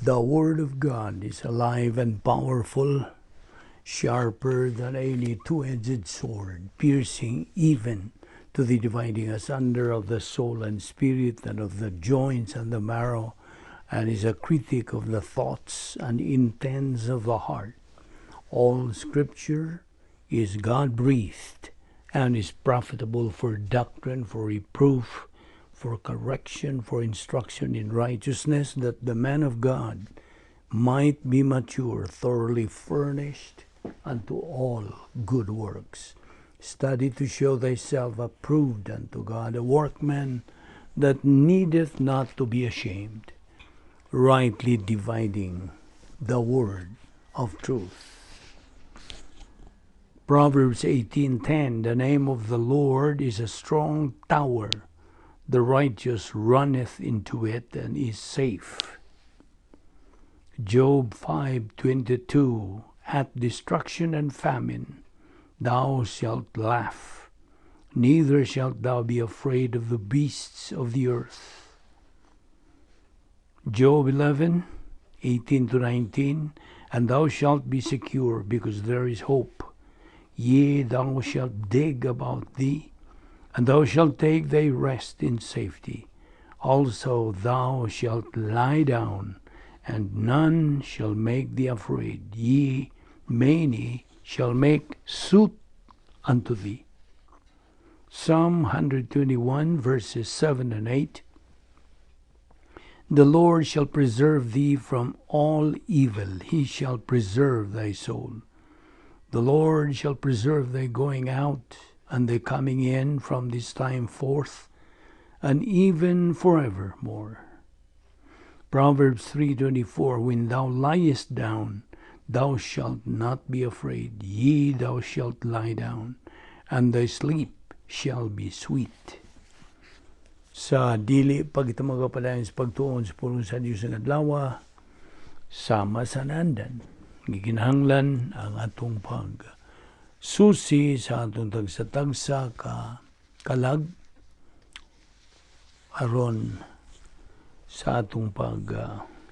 The Word of God is alive and powerful, sharper than any two-edged sword, piercing even to the dividing asunder of the soul and spirit, and of the joints and the marrow, and is a critic of the thoughts and intents of the heart. All Scripture is God-breathed and is profitable for doctrine, for reproof, for correction, for instruction in righteousness, that the man of God might be mature, thoroughly furnished unto all good works. Study to show thyself approved unto God, a workman that needeth not to be ashamed, rightly dividing the word of truth. Proverbs 18:10, the name of the Lord is a strong tower, the righteous runneth into it and is safe. Job 5:22, at destruction and famine thou shalt laugh, neither shalt thou be afraid of the beasts of the earth. Job 11:18 to 19, and thou shalt be secure, because there is hope. Yea, thou shalt dig about thee, and thou shalt take thy rest in safety. Also thou shalt lie down, and none shall make thee afraid. Yea, many shall make suit unto thee. Psalm 121, verses 7 and 8. The Lord shall preserve thee from all evil. He shall preserve thy soul. The Lord shall preserve thy going out and thy coming in from this time forth, and even forevermore. Proverbs 3:24, when thou liest down, thou shalt not be afraid. Yea, thou shalt lie down, and thy sleep shall be sweet. Sa dili pa kita magapadayon sa pagtuon sa pulong sa Dios ng adlaw, sama sa nandan, gikinahanglan ang atong pag susi sa atong tagsa-tagsa ka kalag aron sa atong pag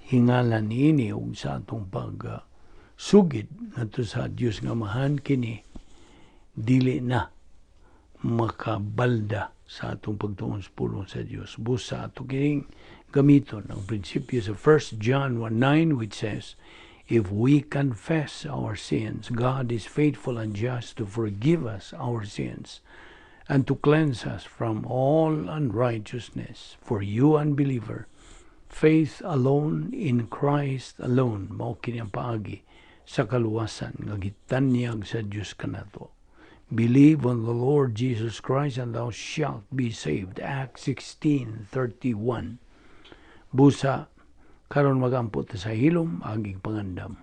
hingalan niini ug sa atong pag sugid ngadto sa Dios nga Amahan, kini dili na makabalda sa atong pagtuon sa pulong sa Dios. Busa ato kining gamiton ang prinsipyo sa 1 John 1:9, which says, if we confess our sins, God is faithful and just to forgive us our sins and to cleanse us from all unrighteousness. For you, unbeliever, faith alone in Christ alone, mao kini ang paagi sa kaluwasan nga gitanyag sa Dios kanato. Believe on the Lord Jesus Christ and thou shalt be saved. Acts 16:31. Busa karon magampo ta sa hilom aging pangandam.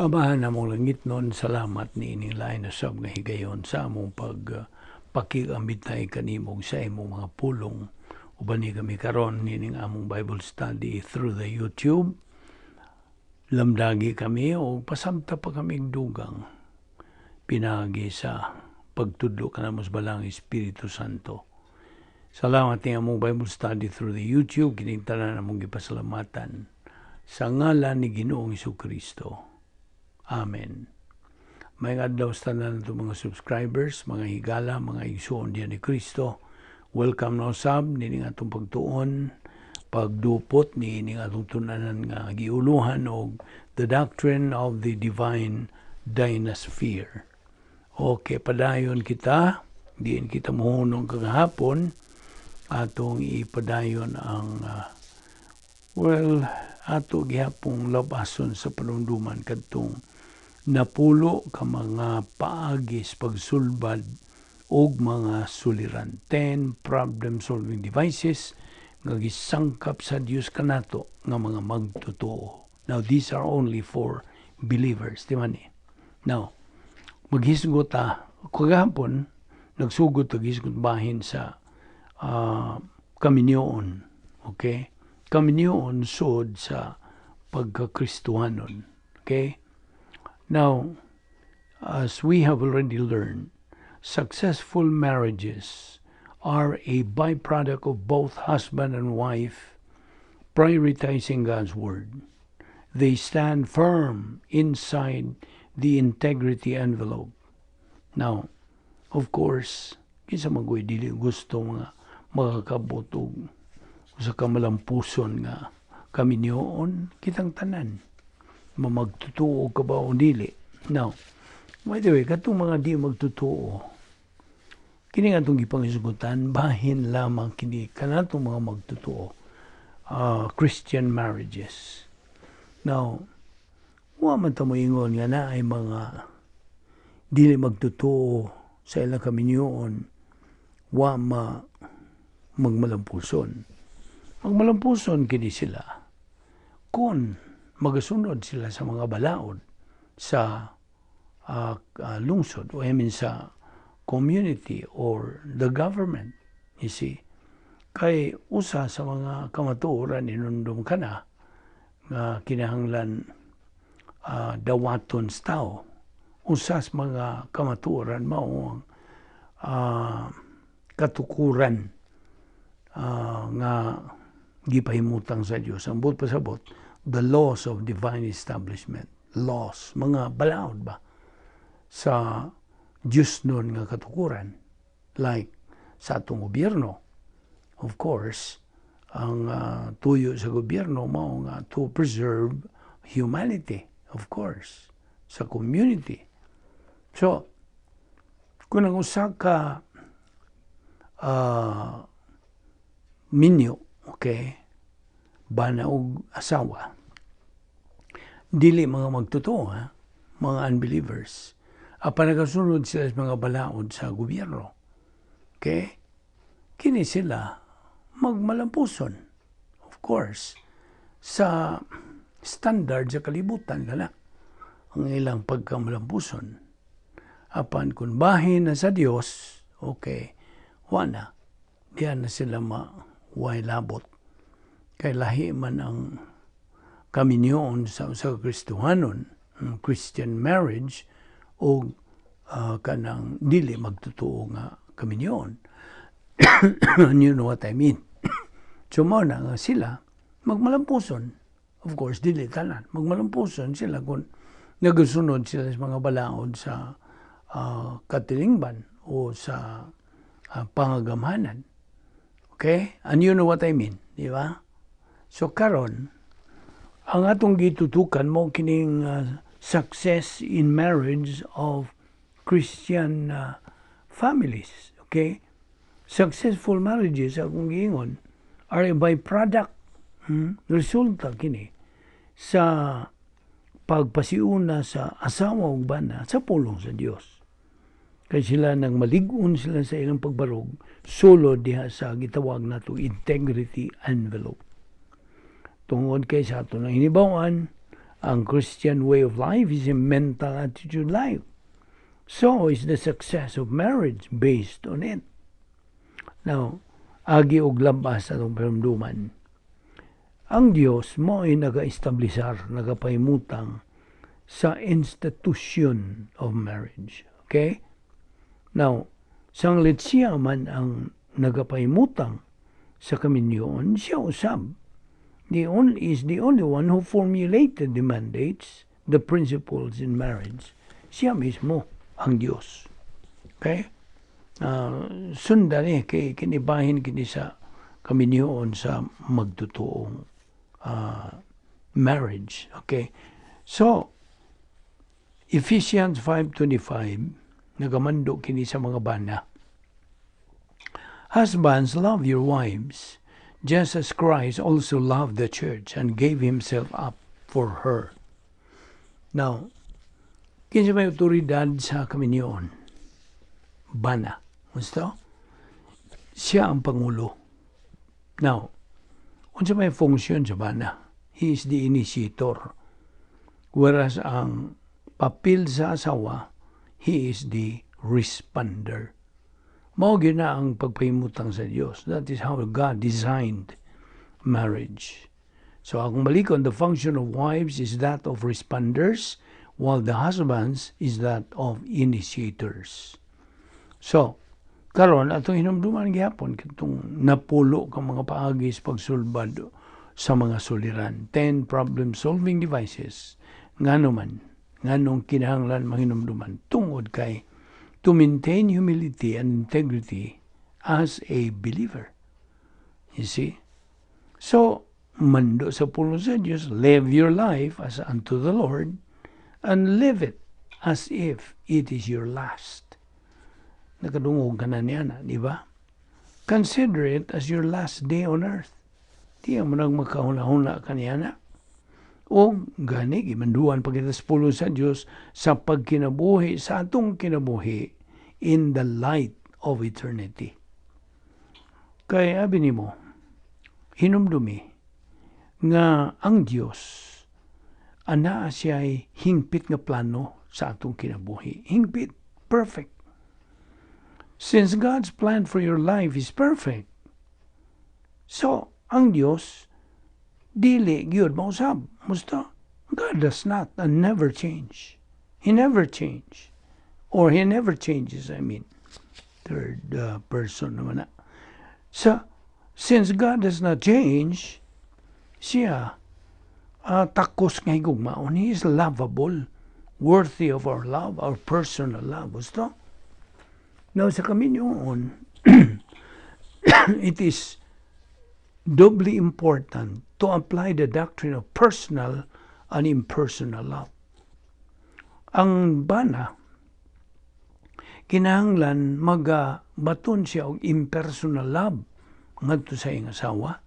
Amahan namong langit nun, salamat ni ining lain na sab nga higayon sa among pag pakigamitay kanimong sa imong mga pulong. Uban ni kami karon nining among Bible study through the YouTube. Lamdagi kami o pasamta pa kami dugang pinagi sa pagtudlo kanamo sa Balang Espiritu Santo. Salamat ni among Bible study through the YouTube, kining tanan among gipasalamatan sa ngalan ni Ginoong Hesukristo. Amen. May adlaw sa tanan nato mga subscribers, mga higala, mga igsuon diyan ni Kristo. Welcome na usab nining atong pagtuon, pagdupot nining atong tunanan nga giuluhan og the doctrine of the divine dynasphere. Okay, padayon kita, diin kita mohunong kagahapon, atong ipadayon ang ato gihapong labason sa panunduman kadtong napulo ka mga paagis pagsulbad og mga suliran, 10 problem solving devices nga gisangkap sa Dios kanato nga mga magtotoo. Now these are only for believers, di ba ni? Now maghisgot ta kagahapon, nagsugod ta gisgot bahin sa kaminyoon, okay? Kaminyoon sud sa pagkakristuhanon, okay? Now, As we have already learned, successful marriages are a byproduct of both husband and wife prioritizing God's Word. They stand firm inside the integrity envelope. Now, of course, kinsa man go'y dili gusto nga makakabot og usa ka malampuson nga kaminyoon? Kitang tanan, mamagtutuo ka ba o dili. Now, by the way, katong mga di magtutuo, kini nga atong gipangisugutan, bahin lamang kini kanatong mga magtutuo, Christian marriages. Now, wa man ta moingon nga naay mga dili magtutuo sa ilang kaminyoon wa ma magmalampuson. Magmalampuson kini sila kung magasunod sila sa mga balaod sa lungsod o, I mean, sa community or the government, you see. Kay usa sa mga kamatuoran, inundom ka na nga kinahanglan dawaton sa tao. Usa sa mga kamatuoran mao ang katukuran nga gipahimutang sa Dios. Ang buot pasabot, the laws of divine establishment, laws, mga balaod ba sa Diyos nun nga katukuran. Like sa atong gobyerno, of course, ang tuyo sa gobyerno mao nga to preserve humanity, of course, sa community. So, kung ang usa ka minyo, okay, bana og asawa, dili mga magtotoo, ha? Mga unbelievers, apan nagasunod sila sa mga balaod sa gobyerno. Okay? Kini sila magmalampuson. Of course, sa standard sa kalibutan kana ang ilang pagkamalampuson. Apan kung bahin na sa Dios, okay, wala. Diyan na sila maway labot. Kay lahi man ang kaminyoon sa usa ka Kristohanon, Christian marriage, o kanang dili magtotoo nga kaminyoon. And you know what I mean. So mao na nga sila magmalampuson. Of course, dili tanan. Magmalampuson sila kung nagasunod sila sa mga balaod sa katilingban o sa pangagamhanan. Okay? And you know what I mean, di ba? So karon, ang atong gitutukan mao kining success in marriage of Christian families. Okay? Successful marriages, akong giingon, are a byproduct, resulta kini sa pagpasiuna sa asawa ug bana sa pulong sa Dios. Kay sila nang malig-on sila sa ilang pagbarog sulod diha sa gitawag nato integrity envelope. Tungod kay sa ato nang hinibaw-an, ang Christian way of life is a mental attitude life. So is the success of marriage based on it. Now, agi og labas sa atong paramduman. Ang Dios mao ay naga-establisar, nagapahimutang sa institution of marriage. Okay? Now, sanglit siya man ang nagapahimutang sa kaminyoon, siya usab the only is the only one who formulated the mandates, the principles in marriage. Siya mismo ang Diyos. Okay? Sundan eh, kay kinibahin kini sa kaminyoon sa magtotoong marriage. Okay? So, Ephesians 5:25, nagamando kini sa mga bana. "Husbands, love your wives, just as Christ also loved the church and gave himself up for her." Now, kinsa may otoridad sa kaminyoon? Bana. Gusto? Siya ang pangulo. Now, unsa may function sa bana? He is the initiator. Whereas ang papel sa asawa, he is the responder. Mao gyud na ang pagpahimutang sa Dios. That is how God designed marriage. So akong balikon, the function of wives is that of responders, while the husband's is that of initiators. So, karon atong hinumduman gihapon katong napulo ka mga paagi sa pagsulbad sa mga suliran. 10 problem solving devices. Ngano man, nganong kinahanglan mahinumduman? Tungod kay to maintain humility and integrity as a believer. You see? So, mando sa pulong sa Diyos, live your life as unto the Lord and live it as if it is your last. Nakadungog ka na niya na, di ba? Consider it as your last day on earth. Di mo nang makahuna-huna ka niya na. O gani, gimanduan pa kita sa pulong sa Diyos sa pagkinabuhi, sa atong kinabuhi in the light of eternity. Kaya abi nimo, hinumdumi nga ang Dios anaa siya ay hingpit nga plano sa atong kinabuhi. Hingpit, perfect. Since God's plan for your life is perfect, so ang Dios dili gyud mausab. Musta? God does not and never change. He never change. Or He never changes, I mean. Third person naman na. So, since God does not change, siya takos nga higugmaon. He is lovable, worthy of our love, our personal love. Gusto? Now, sa kaminyoon, it is doubly important to apply the doctrine of personal and impersonal love. Ang bana, kinahanglan magabaton siya og impersonal love ngadto sa iyang asawa.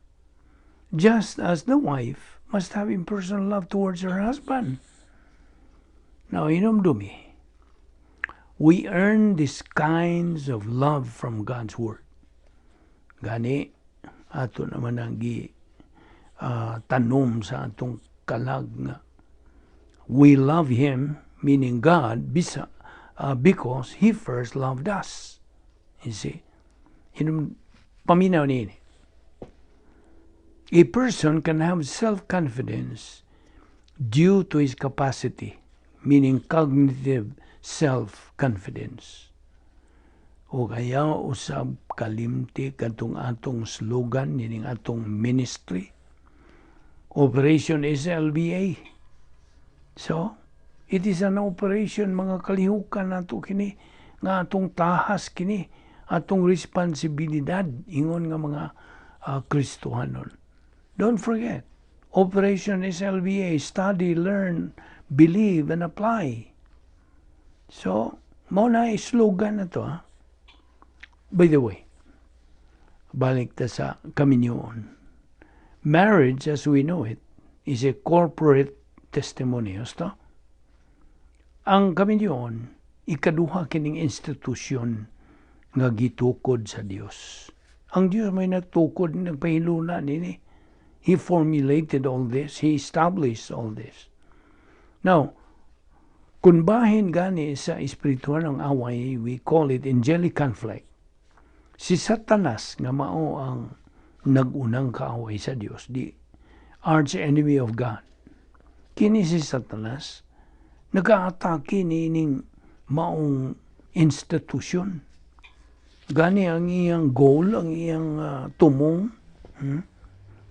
Just as the wife must have impersonal love towards her husband. Now, hinumdumi, we earn these kinds of love from God's Word. Gani, ato naman ang gi tanom sa atong kalag nga we love Him, meaning God, bisa, because He first loved us. You see? Hinum, paminaw niini. A person can have self-confidence due to his capacity, meaning cognitive self-confidence. O kaya usab kalimti katong atong slogan nining atong ministry, Operation SLBA. So, it is an operation, mga kalihukan nato kini nga atong tahas kini, atong responsibilidad ingon nga mga Kristohanon. Don't forget, Operation SLBA, study, learn, believe, and apply. So, mao na slogan na to. Ha? By the way, balik ta sa kaminyoon. Marriage, as we know it, is a corporate testimony. Husto? Ang kaminyoon, ikaduha kining institusyon nga gitukod sa Dios. Ang Dios may nagtukod, nagpahiluna nini. He formulated all this. He established all this. Now, kung bahin gani sa espiritual ang away, we call it angelic conflict. Si Satanas nga mao ang nagunang kaaway sa Dios, the arch enemy of God. Kini si Satanas, nagaatake niining maong institusyon. Gani ang iyang goal, ang iyang tumong,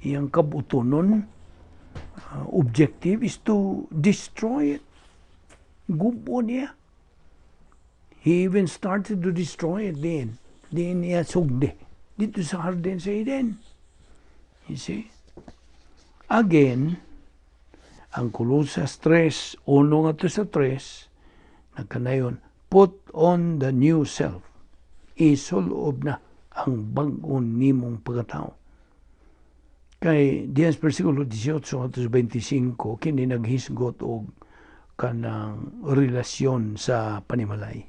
iyang kabutonon, objective is to destroy it. Gubo niya. He even started to destroy it din. Diin niya sugdi. Didto sa hardin sa Eden. You see? Again, ang Kolosas 3, 1 ngadto sa 3, nagkanayon, put on the new self. Isulob na ang bag-o nimong pagkatao. Kay diyan sa versikulo 18 ngadto sa 25, kini naghisgot og kanang relasyon sa panimalay.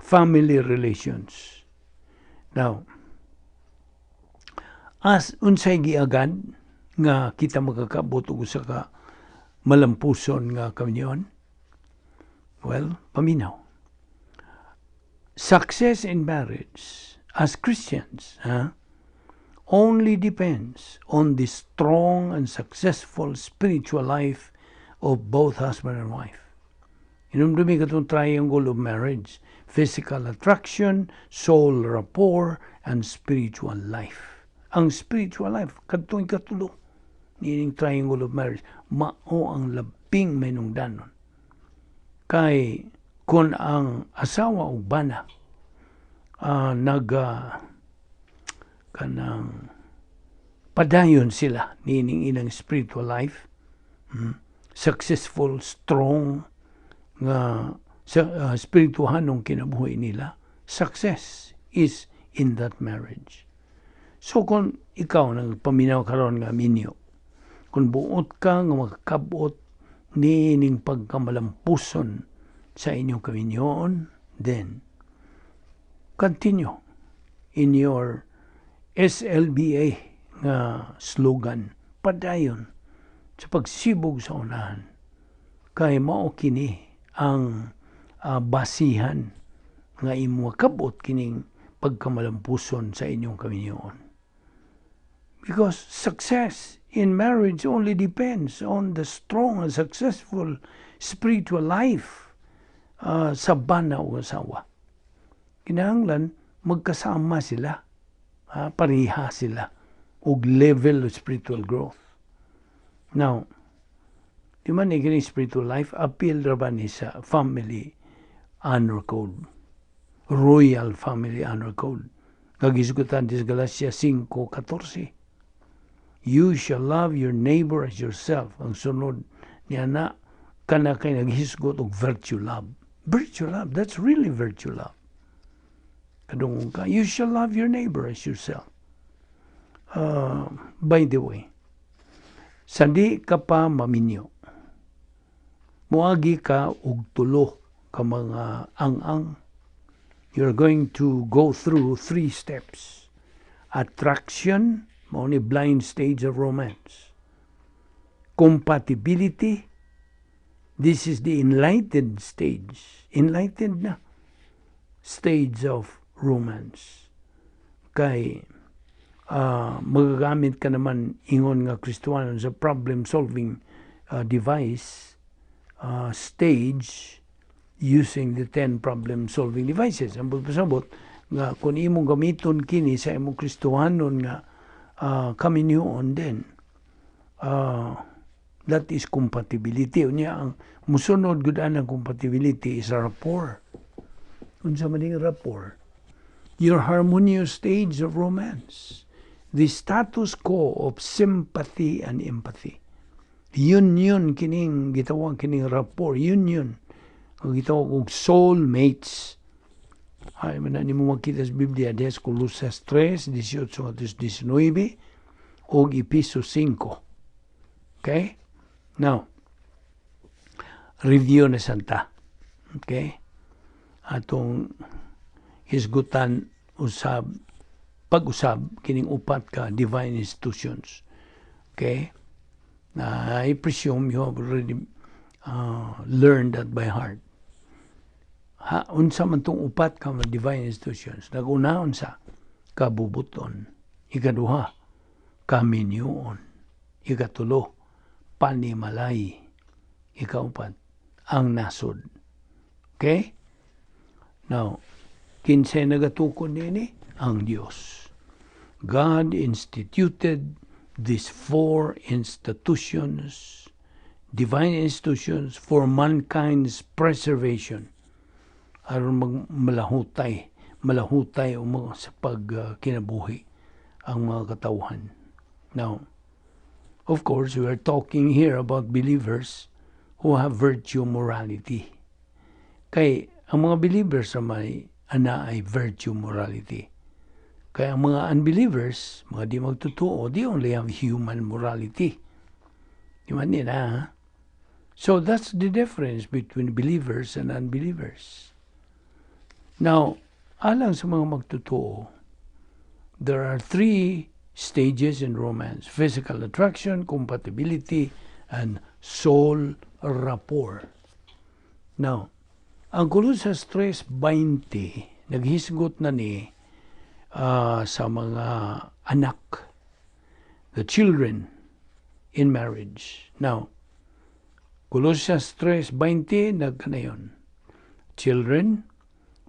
Family relations. Now, as unsay giagad nga kita makakabot og usa ka malampuson nga kaminyoon? Well, paminaw. Success in marriage as Christians, huh, only depends on the strong and successful spiritual life of both husband and wife. Hinumdumi katong triangle of marriage: physical attraction, soul rapport, and spiritual life. Ang spiritual life, kadtong ikatulo niining triangle of marriage, mao ang labing mahinungdanon. Kay kung ang asawa ug bana naga kanang padayon sila niining ilang spiritual life, successful, strong nga sa spirituhanong kinabuhi nila, success is in that marriage. So kung ikaw nagpaminaw karon nga minyo, kung buot ka nga makakabot niining pagkamalampuson sa inyong kaminyoon, then continue in your SLBA nga slogan, padayon sa pagsibog sa unahan. Kay mao kini ang basihan nga imo makabot kining pagkamalampuson sa inyong kaminyoon. Because success in marriage only depends on the strong and successful spiritual life sa bana o asawa. Kinahanglan magkasama sila, pareha sila og level of spiritual growth. Now, di man ni kini spiritual life, appeal ra ba ni sa family honor code? Royal Family Honor Code. Nga gisgutan sa Galatia 5:14. "You shall love your neighbor as yourself." Ang sunod niya na kana kay naghisgot og virtue love. Virtue love, that's really virtue love. Kadungog ka, you shall love your neighbor as yourself. By the way, sa di ka pa maminyo, muagi ka og tulo ka mga ang-ang. You're going to go through three steps. Attraction, mao ni blind stage of romance. Compatibility, this is the enlightened stage. Enlightened na stage of romance. Kay magagamit ka naman ingon nga Kristuano sa problem solving device stage using the 10 problem solving devices. Ang pasabot nga kung imong gamiton kini sa imong Kristohanon nga kaminyoon, then that is compatibility. Unya ang musunod gud ang compatibility is a rapport. Unsa man ning rapport? Your harmonious stage of romance. The status quo of sympathy and empathy. Yun kining gitawag kining rapport, yun. Ang gitawag og soulmates. Ay, man na nimo makita sa Biblia diha sa Colosas 3, 18 ngadto 19 og Epeso 5. Okay? Now, review na sad ta. Okay? Atong hisgutan usab pag-usab kining upat ka divine institutions. Okay? I presume you have already learned that by heart. Ha, unsa man tong upat ka mga divine institutions? Naguna, unsa? Kabubuton. Ikaduha, kaminyoon. Ikatulo, panimalay. Ikaupat, ang nasod. Okay? Now, kinsay nagatukod nini? Ang Dios. God instituted these four institutions, divine institutions, for mankind's preservation. Aron magmalahutay, malahutay o mga sa pagkinabuhi ang mga katawhan. Now, of course, we are talking here about believers who have virtue morality. Kay ang mga believers sa may ana ay virtue morality. Kaya ang mga unbelievers, mga di magtotoo, they only have human morality. Di man nila, ha? So that's the difference between believers and unbelievers. Now, alang sa mga magtotoo, there are three stages in romance: physical attraction, compatibility, and soul rapport. Now, ang Colosas 3:20, naghisgot na ni sa mga anak, the children in marriage. Now, Colossians 3:20 nagkanayon. "Children,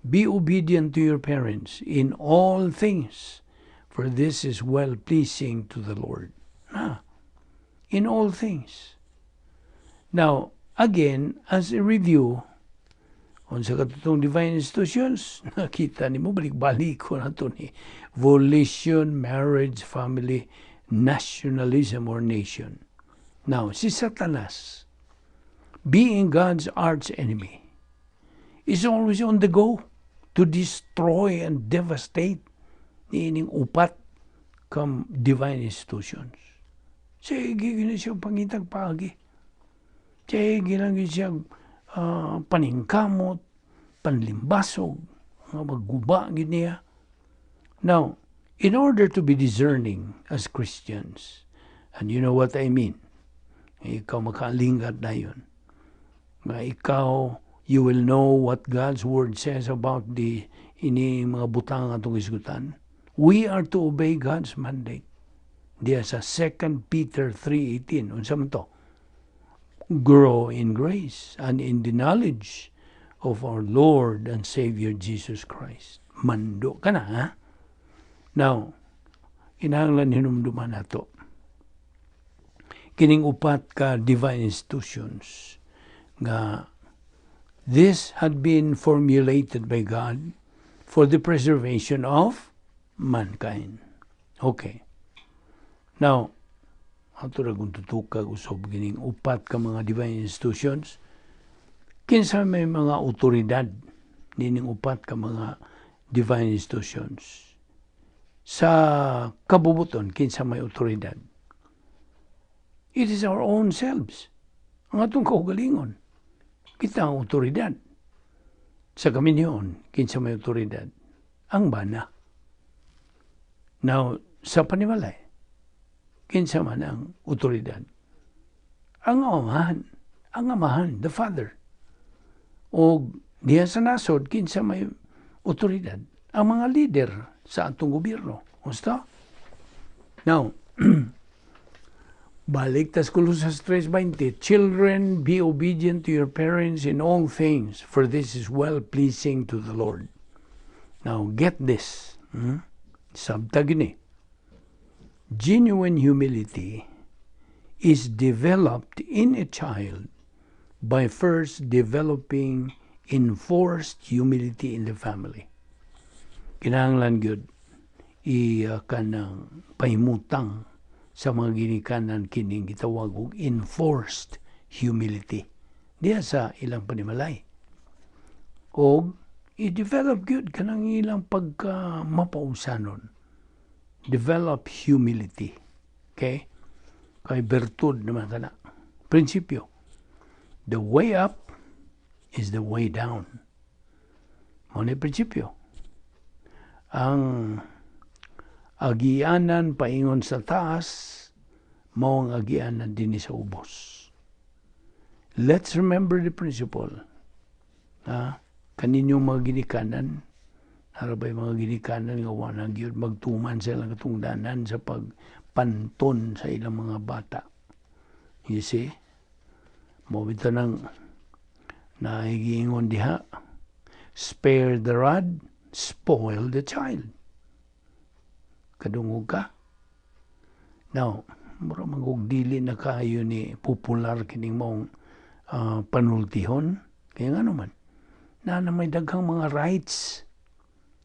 be obedient to your parents in all things, for this is well pleasing to the Lord." Ah, in all things. Now, again, as a review, unsa katong divine institutions, nakita nimo balik-balik ko na to ni volition, marriage, family, nationalism or nation. Now, si Satanas, being God's arch enemy, is always on the go to destroy and devastate niining upat ka divine institutions. Sige gini siya pangitag paagi. Sige lang siya paningkamot, panlimbasog, nga magguba gid niya. Now, in order to be discerning as Christians, and you know what I mean, ikaw makaalingat na yun, nga ikaw, you will know what God's Word says about the ini mga butang atong isgutan. We are to obey God's mandate. Diya sa 2 Peter 3:18, unsa man to? "Grow in grace and in the knowledge of our Lord and Savior Jesus Christ." Mando ka na, ha? Now, kinahanglan hinumduman nato kining upat ka divine institutions nga this had been formulated by God for the preservation of mankind. Okay. Now, ato ra kung tutukag usob kining upat ka mga divine institutions, kinsa may mga otoridad nining upat ka mga divine institutions? Sa kabubuton, kinsa may otoridad? It is our own selves. Ang atong kaugalingon. Kita ang otoridad. Sa kaminyoon, kinsa may otoridad? Ang bana. Now, sa panimalay, kinsa man ang otoridad? Ang amahan. Ang amahan, the father. O diha sa nasod, kinsa may otoridad? Ang mga leader sa atong gobyerno. Gusto? Now, balik tas Colosas 3:20, "Children, be obedient to your parents in all things, for this is well-pleasing to the Lord." Now, get this. Sabta gini. Genuine humility is developed in a child by first developing enforced humility in the family. Kinahanglan gyud i kanang pahimutang sa mga ginikanan kining gitawag og enforced humility diha sa ilang panimalay. Og i-develop gyud kanang ilang pagka mapausanon. Develop humility. Okay? Kay bertud naman kana. Prinsipyo. The way up is the way down. Mao ni prinsipyo. Ang agianan paingon sa taas, mao ang agianan dinhi sa ubos. Let's remember the principle. Ha? Kaninyong mga ginikanan, arabay mga ginikanan nga wala gyud magtuman sa ilang katungdanan sa pagpanton sa ilang mga bata. You see? Mao bitaw nang nahigiingon diha, "Spare the rod, spoil the child." Kadungog ka? Now, mura man og dili na kaayo ni popular kining maong panultihon. Kaya nga naman, na may daghang mga rights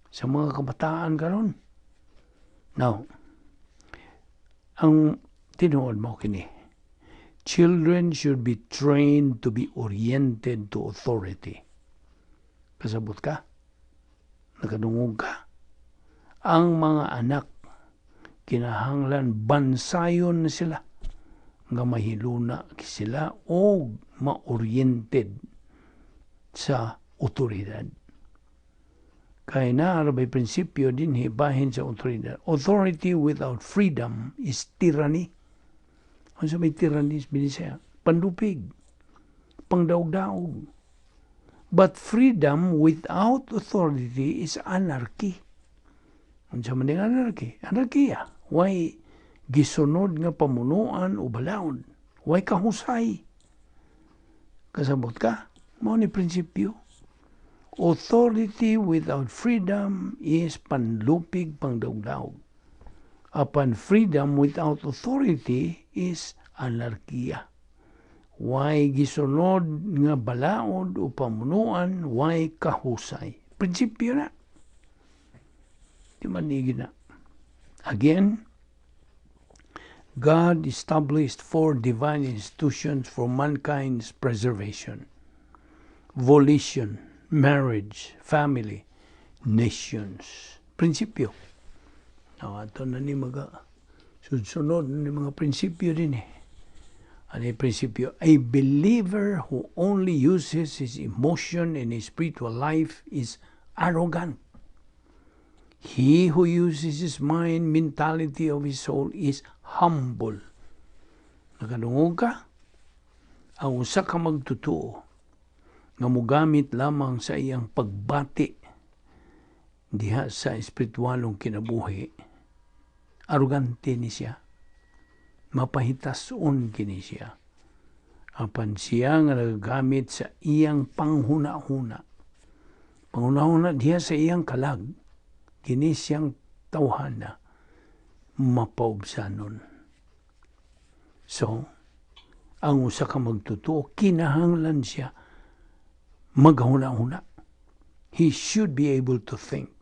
sa mga kabataan karon. Now, ang tinuod mo kini, children should be trained to be oriented to authority. Kasabot ka? Nakadungog ka? Ang mga anak, kinahanglan bansayon sila nga mahiluna sila o ma-oriented sa otoridad. Kay naa bay prinsipyo dinhi bahin sa otoridad. Authority without freedom is tyranny. Unsa may tyranny Binisaya? Pandupig, pangdaog-daog. But freedom without authority is anarchy. Unsa man ning anarchy? Anarkiya. Way gisunod nga pamunuan o balaod? Way kahusay. Kasabot ka? Mao ni prinsipyo. Authority without freedom is panlupig, pangdaog-daog. Apan freedom without authority is anarkiya. Way gisunod nga balaod o pamunuan, way kahusay. Prinsipyo na. Di man na. Again, God established four divine institutions for mankind's preservation: volition, marriage, family, nations. Prinsipyo. Now, ato na ni mga sunod ni mga prinsipyo din eh. Ano yung prinsipyo? A believer who only uses his emotion in his spiritual life is arrogant. He who uses his mind, mentality of his soul, is humble. Nakadungog ka? Ang usa ka magtotoo nga mugamit lamang sa iyang pagbati diha sa espiritualong kinabuhi, arugante ni siya. Mapahitason kini siya. Apan siya nga nagagamit sa iyang panghuna-huna. Panghuna-huna diha sa iyang kalag, kini siyang tawhana mapaubsanon. So, ang usa ka magtotoo, kinahanglan siya maghuna-huna. He should be able to think.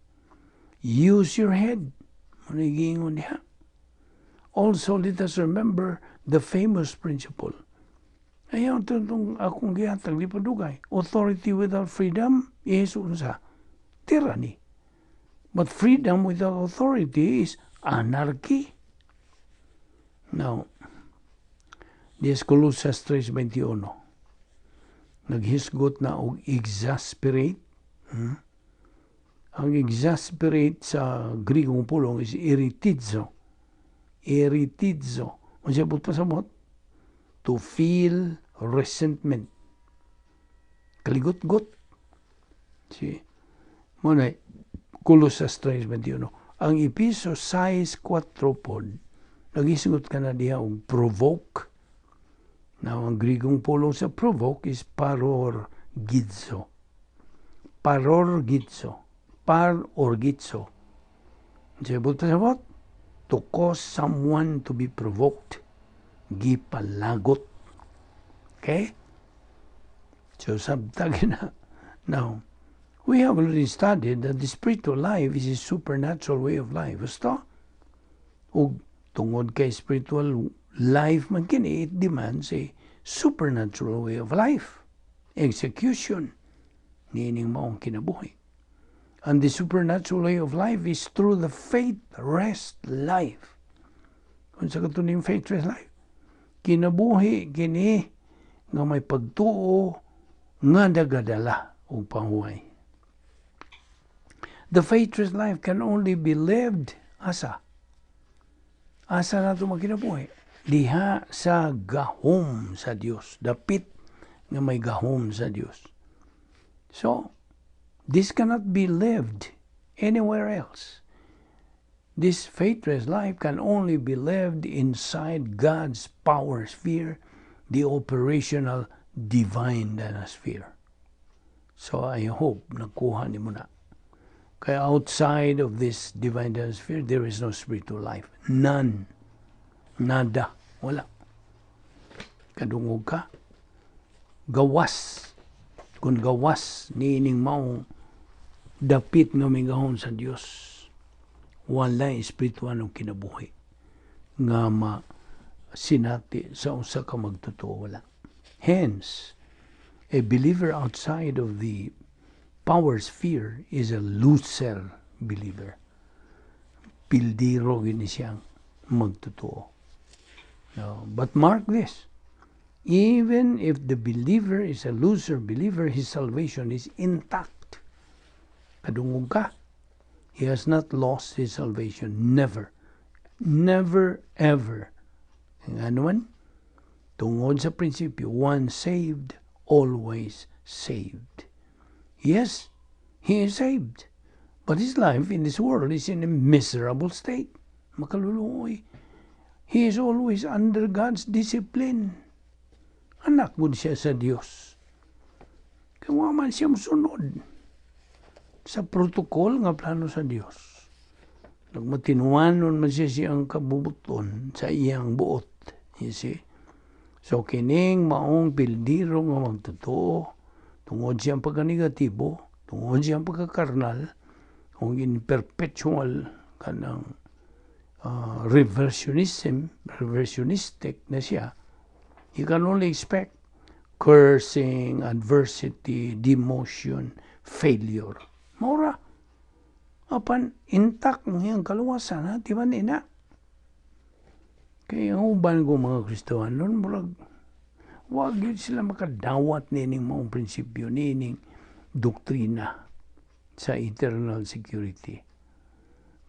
Use your head. Mao giingon diha. Also, let us remember the famous principle. Ayaw itong akong gihatag di pa dugay. Authority without freedom is unsa? Tyranny. But freedom without authority is anarchy. Now, this Colosas 3:21. Naghisgot na og exasperate. Ang exasperate sa Grigong pulong is eritizo. Eritizo. Unsa buot pasabot? To feel resentment. Kaligot-got. Si mao na Colosas 3:21. Ang Epeso 6:4 pod, nagisgot ka na diha og provoke. Now, ang Grigong pulong sa provoke is parorgizo. Parorgizo. Parorgizo. Unsa buot pasabot? To cause someone to be provoked. Gipalagot. Okay? So, sabtag na. Now, we have already studied that the spiritual life is a supernatural way of life. Basta? Ug tungod kay spiritual life man kini, it demands a supernatural way of life. Execution. Niining maong kinabuhi. And the supernatural way of life is through the faith rest life. Unsa kato ning faith rest life? Kinabuhi kini nga may pagtuo nga nagadala og pahuway. The faith rest life can only be lived asa? Asa nato magkinabuhi? Diha sa gahom sa Dios. Dapit nga may gahom sa Dios. So, this cannot be lived anywhere else. This faithless life can only be lived inside God's power sphere, the operational divine sphere. So I hope nakuha nimo na. Kaya outside of this divine sphere, there is no spiritual life. None. Nada. Wala. Kadungog ka. Gawas. Kung gawas niining maong dapit nga may gahom sa Dios, wala espiritual ng kinabuhi nga ma sinati sa usa ka magtotoo, wala. Hence, a believer outside of the power sphere is a loser believer. Pildiro gini siyang magtotoo. No, but mark this. Even if the believer is a loser believer, his salvation is intact. Kadungog ka. He has not lost his salvation. Never. Never, ever. Ano man? Tungod sa prinsipyo, once saved, always saved. Yes, he is saved. But his life in this world is in a miserable state. Makaluluoy. He is always under God's discipline. Anak mo siya sa Dios. Kay wa man siya mosunod sa protocol nga plano sa Dios. Nagmatinuanon man siya siyang kabubuton sa iyang buot. You see? So kining maong pildiro nga magtotoo tungod siyang pagkanegatibo, tungod siyang pagkakarnal, kung in perpetual kanang reversionism, reversionistic na siya, you can only expect cursing, adversity, demotion, failure. Mao ra. Apan intact mo iyang kaluwasan, ha? Di ba nina? Kaya ang uban ko mga Kristohanon, murag, wag yun sila makadawat nining maong prinsipyo, nining doktrina sa eternal security.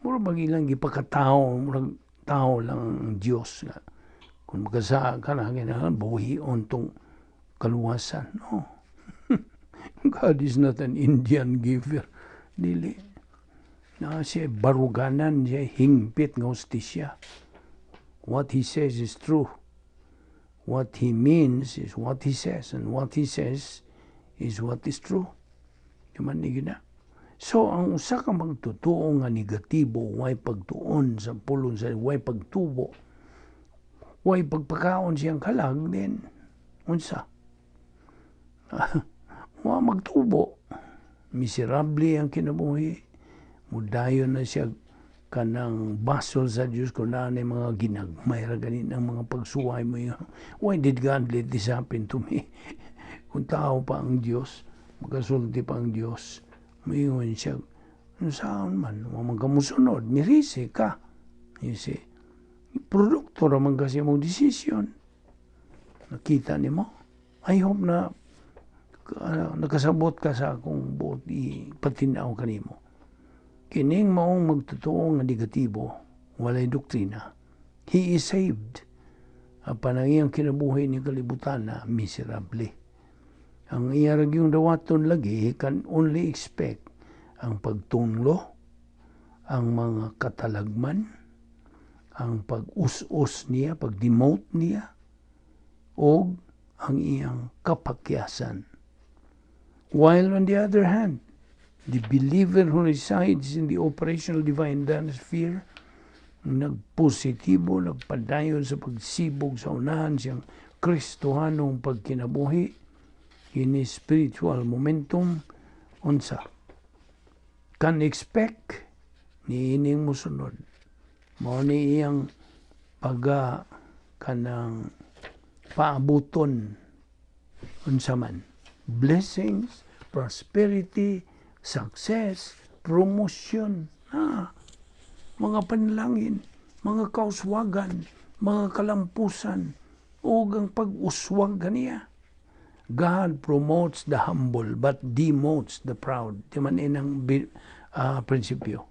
Murag bag ilang gipakatao, murag tao lang ang Diyos nga. Kung makasaka ka na, kinahanglan buhion tong kaluwasan. No. God is not an Indian giver. Dili. Na siya baruganan, siya hingpit nga hustisya. What he says is true. What he means is what he says, and what he says is what is true. Yaman ni gina. So, ang usa ka magtotoo nga negatibo, way pagtuon sa pulong sa way pagtubo, way pagpakaon siyang kalag, then, unsa? Wa magtubo. Miserable ang kinabuhi. Mudayon na siya kanang basol sa Diyos kung naa mga ginagmay ra ganin ang mga pagsuway mo yun. Why did God let this happen to me? Kung tao pa ang Diyos, makasulti pa ang Diyos, muingon siya, saan man, wa man ka musunod, mirisi ka. You see, produkto raman kasi mong desisyon. Nakita ni mo? I hope na nakasabot ka sa akong buot ipatinaw kanimo. Kining maong magtotoo nga negatibo, walay doktrina. He is saved. Apan ang iyang kinabuhi ni kalibutan na miserable. Ang iya ra yung dawaton lagi, he can only expect ang pagtunglo, ang mga katalagman, ang pag-us-us niya, pag-demote niya, o ang iyang kapakyasan. While on the other hand, the believer who resides in the operational divine sphere, nagpositibo, nagpadayon sa pagsibog sa unahan siyang Kristohanong pagkinabuhi, in his spiritual momentum, unsa can expect ni ining musunod. Mao ni iyang pagga kanang paabuton unsa man blessings, prosperity, success, promotion, mga panlangin, mga kauswagan, mga kalampusan, ug ang pag-uswag kaniya. God promotes the humble but demotes the proud. Di man inang prinsipyo.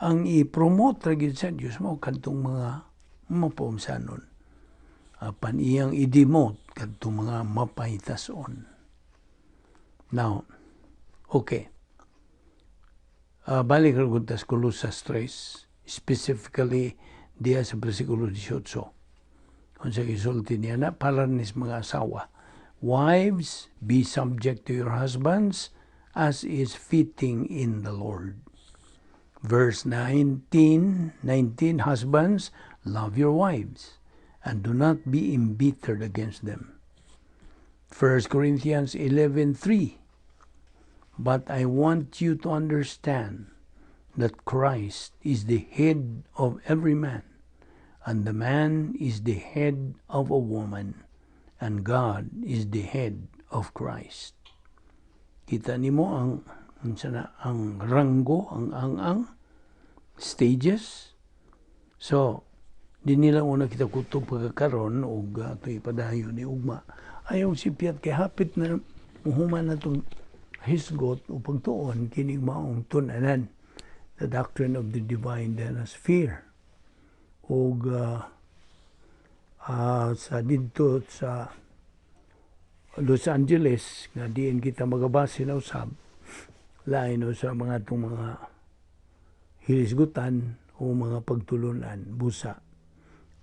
Ang i-promote ra gyud sa Dios mo kadtong mga mapumsanon. Apan iyang i-demote kadtong mga mapahitason. Now, okay. Balik ra gud tas Colosas 3, specifically diya sa versikulo 18. Kung sa gisulti niya na para nis mga asawa. "Wives, be subject to your husbands as is fitting in the Lord." Verse 19, "Husbands, love your wives and do not be embittered against them." 1 Corinthians 11:3, "But I want you to understand that Christ is the head of every man, and the man is the head of a woman, and God is the head of Christ." Kita nimo ang unsa na ang ranggo, ang stages. So, di nila una kita kutob pagkakaron og ato'y padayon ni ugma. Ayaw sipyat kay hapit na muhuman na itong hisgot o pagtuon kining maong tun-anan, the doctrine of the divine sphere, og sa didto sa Los Angeles nga diin kita magabase na usab, lain no sa mga itong mga hilisgutan o mga pagtulunan, busa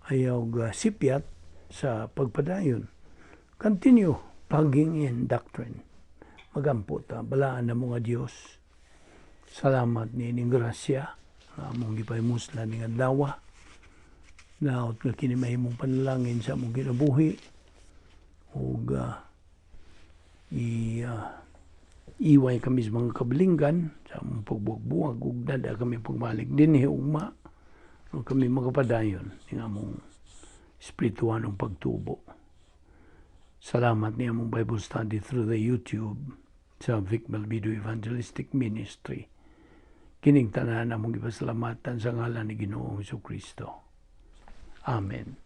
ayaw sipyat sa pagpadayon, continue. Plugging in doctrine. Magampo ta, balaan na mga Dios. Salamat niining grasya nga among gipahimuslan ning adlaw. Naot nga kini mahimong panalangin sa among kinabuhi ug i iway kami sa mga kabalinggan sa among pagbuwag-buwag ug dad-a kami pagbalik dinhi ugma ug kami makapadayon ning among espirituhanong pagtubo. Salamat ni among Bible study through the YouTube sa Vic Balbido Evangelistic Ministry. Kining tanan among gipasalamatan sa ngalan ni Ginoong Kristo. Amen.